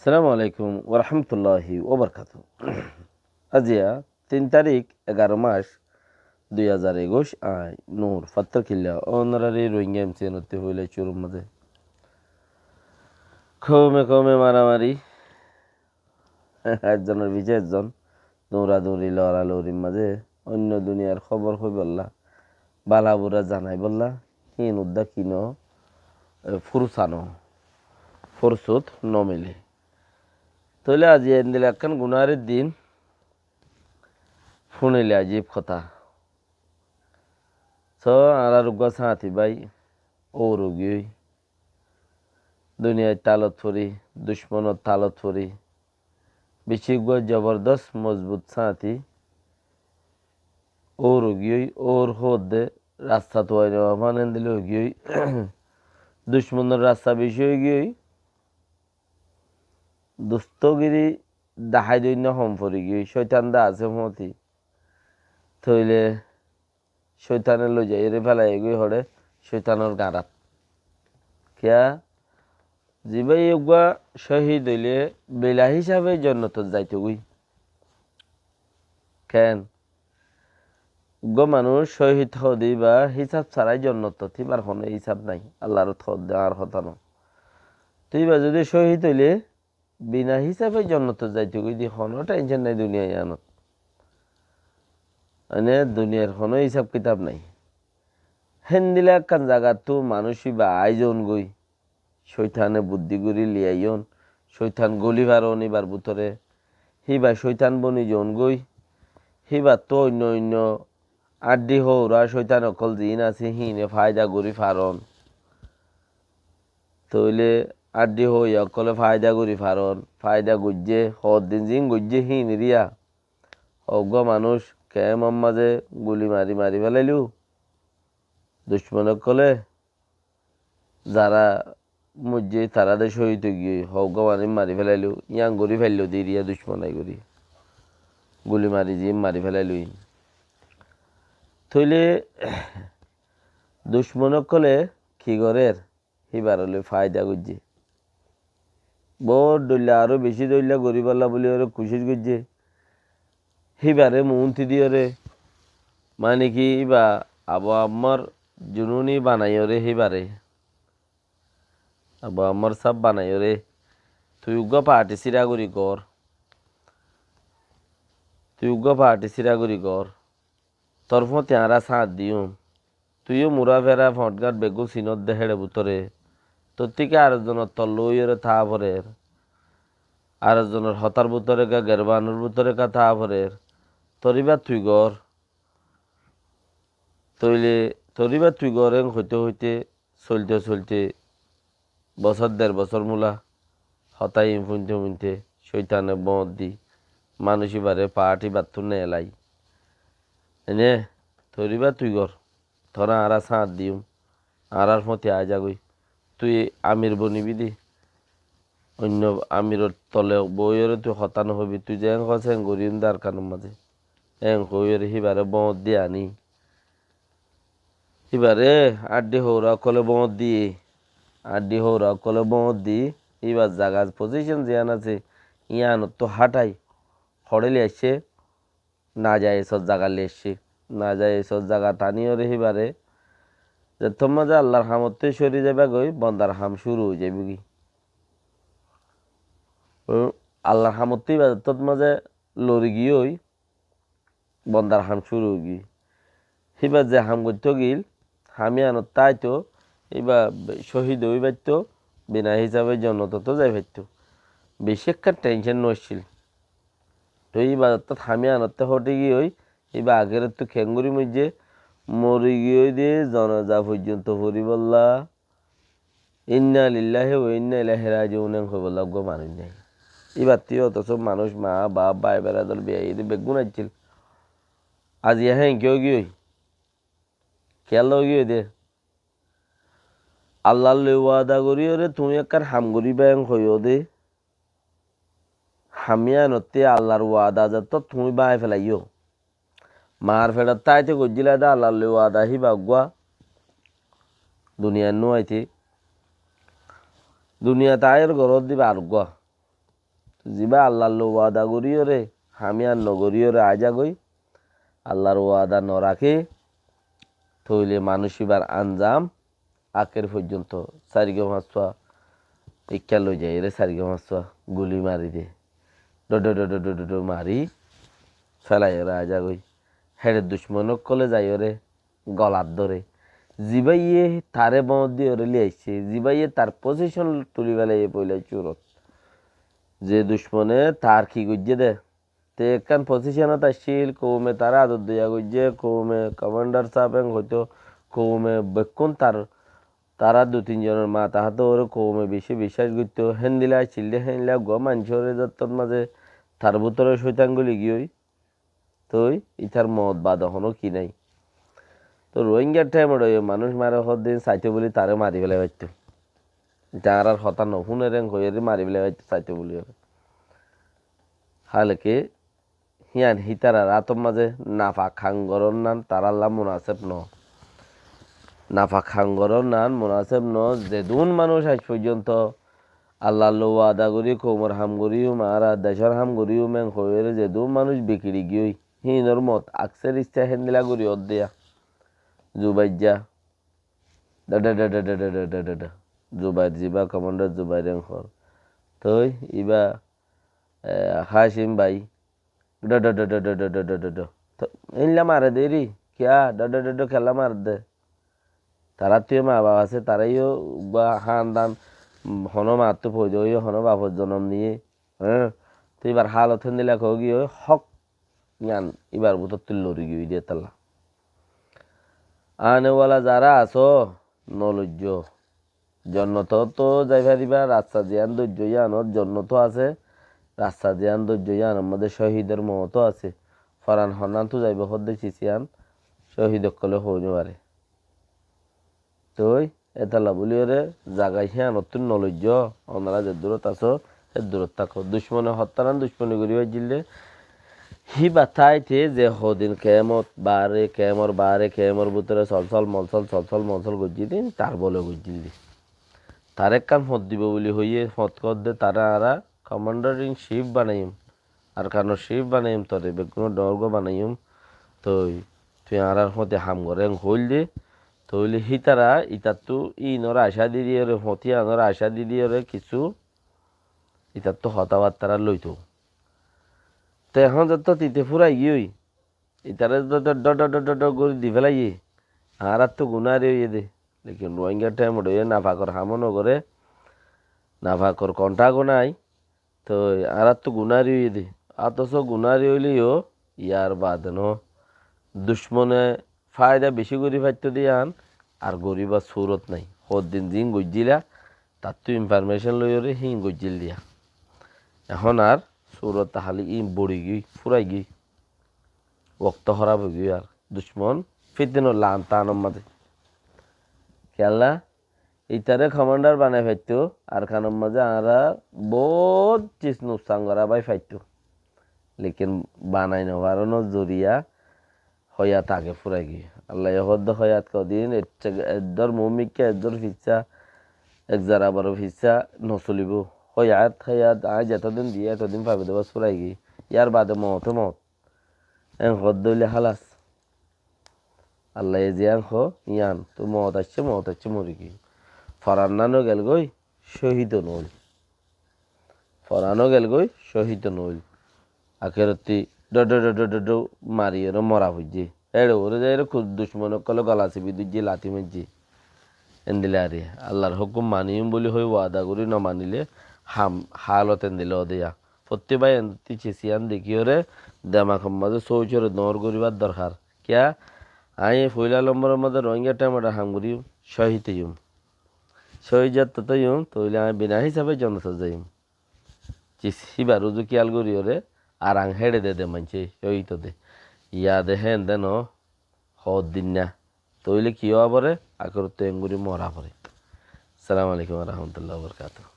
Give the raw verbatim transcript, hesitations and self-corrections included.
Assalamu alaikum warahmatulláhi wabarakátuhu. Aziya tin tarík, egaró mac, dui házar ekuic, añí Nur Fattor Killa, ónorari Rohingya M C N ottú hoilé cúrur mazé. Koume koume maramari, ekzonor fice ekzon, duñraduñri, loralurir mazé, oinno duniyar hóbor hoibolla, bala bura zanaibolla, híin uddá kino, e, fursano, fursot no mile. Tóile aijja endilla ekkán gunáhar din, fúnile ajib hotá. Só, añárar uggúa sáñti bái, óur ói giyói. Duniyar talot fori, ducmonor talot fori. Bicí uggúa zobordos mozbut sáñti. Óur ói giyói, óur hoódde rasta tuwai no fán endilla ói giyói. Ducmonor rasta bicí ói giyói. Dustogiri dahái dóinna hom fori giyói, cóitan dá asé fúañti. Tóile cóitane loizaiyóre félai goi hoçé, cóitanor gañrat. Kiyá? Zibá uggúa cóhid óile bila hísabe jonnotot zaito goi. Ken? Uggúa manúic cóhid hoóde íba hísab sarai jonnotot, íbar honó hísab nái. Allar hoóde añár hotá no. Tói íba zodi cóhid óile bina hísabe jonnotot zaito goi de, honó tencon nái duniyai yíanot. Mane duniyar honó hísab kitab nái. Héndilla ekkán zagattú manúic íba aái zoon goi. Cóitane buddí gorí liyaiyón, cóitan góli faron íbar bútore. Híba cóitan boni zoon goi. Híbattú oinno oinno añçí houra cóitan ókkol ziín asé híine faida gorí faron. Tóile añçí houra ókkole faida gorí faron, faida goijjé, hoddin ziín goijjé híin eriya. Uggúa manúic kemor mazé guli mari mari félailo. Ducmon ókkole zara moijjé tará de cóhid ói giyói, uggúa manúic mari félailo, yían gorí faillo de eriya ducmon ai gorí. Guli mari ziín mari félailo ín. Tóile ducmon ókkole ki gorér? Híbar loi faida goijjé. Bóut dóilla, aró bicí dóilla goríbolla bóli óre kucíc goijjé. Híbare muúnti diyóre, mane ki íba Abu Ammar Jununi banaiyóre híbare. Abu Ammar sáb banaiyóre, tui uggúa parti síra gorí gor. Tui uggúa parti síra gorí gor. Tor fúañti añára sáñt diyum. Tui yó mura fera foñt gáñt beggún sinódde héçe bútore. Tor tíka ar zonor tolla óiyore táa forer. Ar zonor hotár bútore ká, gerbanor bútore ká táa forer. Tor íba tui gor. Tóile tor íba tui gor en hoité hoité soilte soilte bosór der bosór mula hotá iín fúinte fúinte cóitane bóñt di manúic íbare parti íbattú neelai. Ene tor íba tui gor, toré añára sáñt diyum, añárár fúañti aái zagói. Tui amir bonibi de, oinno amiror tole boiyóre tui hotá nohoibi, tui zeén hoós eén goríyum de Arkanor mazé. Eén hoiyóre híbare bóñt di aní. Híbare añçí houra ókkole bóñt di, añçí houra ókkole bóñt di, híbar zaga pozícon ziyán asé, yíanottú háthai, hoçé loi aiccé, nazayesor zagat loi aiccé. Nazayesor zagat aníyore híbare, zettót mazé Allar hamottú córi zaibagói, bondar ham cúru ói zaibói. Ú, Allar hamottú íba zettót mazé lori giyói, bondar ham cúru ói giyói. Híba ze ham goittó giíl, ham yíanot táito, íba cóhid ói faittó, bina hísabe jonnotottú zai faittó. Bicí ekkán thencén no accíl. Toi íba zettót ham yíanottú hóthi giyói, íba akérottú keéngorí moijjé, mori giyói de zonaza foijjonto foribólla, "Inna lillahi wa inna ilaihi rajiun" en hoibólla uggúa manúic nái. Íbattú otoco manúic, maa, baf, bái, berador, biyai de beggún accíl. Aziya héen kiyá ói giyói? Kiyólla ói giyói de? Allar loi wada goríyore tuñí ekkán ham goríba en hoiyó de. Ham yíanottú Allar wada zettót tuñí báñgi felaiyó. Mar feçot táite goijjíla de Allar loi wada híba uggúa. Duniyat no aite. Duniyat aiyóre goró de íba ar uggúa. zibá Allar loi wada goríyoré ham yián nogoríyoré aizagói, Allar wada noraké, tóile manúic íbar anzam akér foijjonto sairgúa fañsgúa ikká loi zaiyóre sairgúa fañsgúa guli mari de. Dho dho dho dho mari félaiyoré aizagói. Héçe ducmon ókkole zaiyóre golat dóre. Zibáye taré boóñt diyoré loi aiccé, zibáye tar posicon tuli félaiye foila cúrot. Ze ducmone tar ki goijjé dé, te ekkán posiconot accíl, koume taré ador doiya goijjé, koume komandar sáb en hoitó, koume bekkún tar, tará dui tin zonor mata hátore koume beci biccác goittó, héndilla accíl dé, héndilla uggúa maincór ezottor mazé tar bútore cóitan guli giyói. Toi ítar moot bade honó ki nái. Toi Rohingyar thaimot óiye manúic mare hoddin saitó buli taré mari félai faittó. Íta añárar hotá nofúner en hoiyóre mari félai faittó saitó buli óiye. Háleke híyan hítarar átor mazé nafak ham gorónnan tarálla munaseb noó. Nafak ham gorónnan munaseb noó. Zedún manúic aic foijjonto Allar loi wada gorí, koumor ham goríyum, añára decór ham goríyum, en hoiyóre zedún manúic bikiri giyói, híinor moot akser issá héndilla gorí óddiya. Zubair za. Dha, dha, dha. Zubair, zibá komandar Zubair en hoór. Toi íba, e, Hácim bái. Dho, dho, dho. To, éilla mare dé ri, kiyá? Dho, dho, dho, dho, kiyólla mare dé? Taráttu yó maa baf asé, tará yó uggúa hándan, mm, honó maáttu foida óiye, honó bafor zonom niye, eé? To íbar hálot héndilla hoó giyói, hók, yián íbar bútottu lori giyói dé tolla. Ane wala zará asó, noloijjó. Jonnotóttu zai faribá, rasta ziyán dóijjo yíanot jonnotóu asé, rasta ziyán dóijjo yíanor modé cóhidor mootóu asé. Foran honnántu zaibou hoddé cis yían cóhid ókkolé hoói nofaré. Toi étalla bóliyoré zaga híanottún noloijjó, onorá ze durót asó, hé durót táko. Ducmone hottáran ducmoni gorí faijjíl dé, híba táite ze hodin kemot baáre, kemor baáre, kemor bútore solsol molsol, solsol molsol goijjíl dé, tar bole goijjíl dé. Taré ekkán foñt dibou buli hoiyé, foñt hoódde taré añára commander in chief banaiyum, Arkanor chief banaiyum, toré beggúnor dhoóñr uggúa banaiyum, toi tui añárar foñti ham goré en hoóil dé, tóile hítara itattú íinor acá di diyoré, foñti anor acá di diyoré kissú itattú hotábattára loitou. Te ehón zettó tite fúrai giyói, itaré dho dho dho gorí di félaiyé, añáráttu gunári óiye dé. Lekin Rohingyar thaimot óiye nafakor hamó nogoré, nafakor kontáko nái, toi añáráttu gunári óiye dé. Otoso gunári óile yó yar bade noó. Ducmone fáida bicí gorí faitto dé yían, ar goríbar surot nái. Hoddin ziín goijjíla, tattú information loiyoré híin goijjíl diya. Ehón ar surot tahálí íin bori giyói, fúrai giyói. Wokto hóraf ói giyói ar. Ducmon fítinor laan taanor mazé. Kiyólla? Itaré komandar banai faitto, Arkanor mazé añára boóut cis nuksan gorá bái faitto. Lekin banai nofarónor zoriya hoyat age fúrai giyé. Allaye hoódde hoyat kodin, eddór muúmikka, eddór fissá, ek zara boro fissá nosolibóu. Hoyat, hoyat, aññí zetodin diyé, etodin faibo dé bas fúrai giyé. Yar bade mooté moot. En hoódde óile hálas. Allaye ziyán hoó, yían. Toi moot aiccé, moot aiccé, mori giyé. Foran nán ó gelgói, cóhid ó noóil. Foran ó gelgói, cóhid ó noóil. Akerottí dho dho dho dho dho dho mariyoré mora foijjé. Éçe uore zaiyóre ku-, ducmon ókkolé gola sibi dóijje, lati maijje. Endilla ar. Allar hókum maniyum buli hoi wada gorí nomanilé ham, hálot endilla ódde yá. Fottí bái endottí cis yían dekíyoré demakor mazé sóicoré dóñr goríbar dorhar. Kiyá? Aññí foila lomboror mazé Rohingya thaimot ham goríyum, cóhid óiyum. Cóhid zettó óiyum, tóile aññí bina hísabe jonnotot zaiyum. Cis híbar uzu kiyál goríyoré, ar aññí héçe de de maincé, cóhid óde. Yade héen de noó, hoddin na. Tóile ki ówa foré? Akerottú engorí mora foré. Assalamu alaikum wa rahmatullahi wa barakatuhu.